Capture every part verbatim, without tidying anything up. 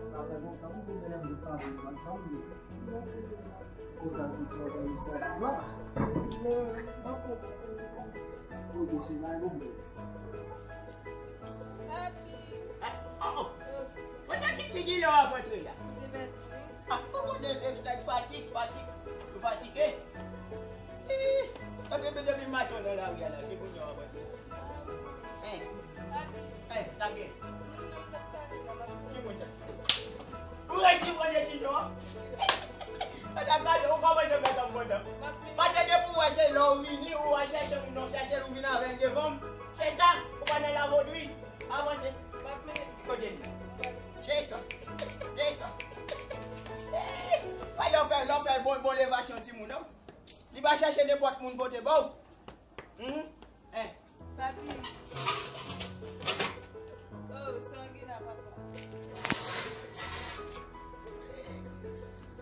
Sa fè lontan m sou menm de pale, m pa janm li. Kontan tout sa w fè inisyativ la. Oke, cheri, bay bon. Papi. Ah, oh, oh. Mwen, sa ki, ki, ki lè w ap antre la? Divèti. Ah, fò konnen, eh, fatig, fatig. Ou fatige? Ih, epi, epi depi maten w nan lari a la, se kounye a w ap antre. Hein? Hein, sa gen? Ki moun sa? Ou resi pran desizyon an? Sa ta gade, ou kòmanse fè sa m kontan. Paske depi w wè se lè w vini, ou al chèche moun nan, chèche l, ou vin avè l devan m. Se sa, ou pa nan lavodwi. Avanse. Kote li? Jason. Jason. Wè lè w fè, lè w fè bon, bon levasyon timoun, non? Li pa chèche nenpòt moun pote ba w. Mhm. Eh. Papi. Oh, sa w gen la, papa?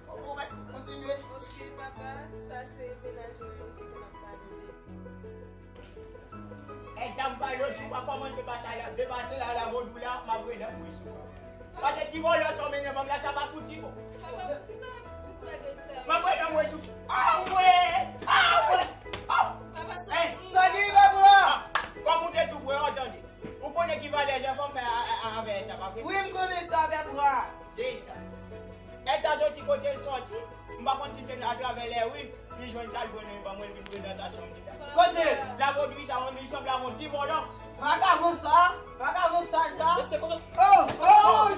Ou, ou mèt kontinye. Oke, papa, sa se mennaj mwen yo ki konn ap pale de. Èk dam pa lòt jou pa kòmanse pa sa la, depase la, la vodou la, m ap rele pou sou. Paske ti vòlò sa w mennen ban m la, sa pa fouti bon. Papa, poukisa w ap di tout bagay sa yo? M ap rele pou sou. Ah, wè! Ah, wè! Ah! Papa, sa ki rive pou la? Kòm ou te tou prè, w tande. Ou konnen ki valè jèfò m fè a, a, a, avè Èta, pa vre? Wi, m konnen sa, pèp ra. Se sa. Èta soti kote l soti, m pa konn si se atravè lè wi, li jwenn sa l jwenn, li ban mwen, l vin prezantasyon m li la. Kote? Lavodwi sa, yon, li sanble avè yon ti vòlò. Vagabon sa?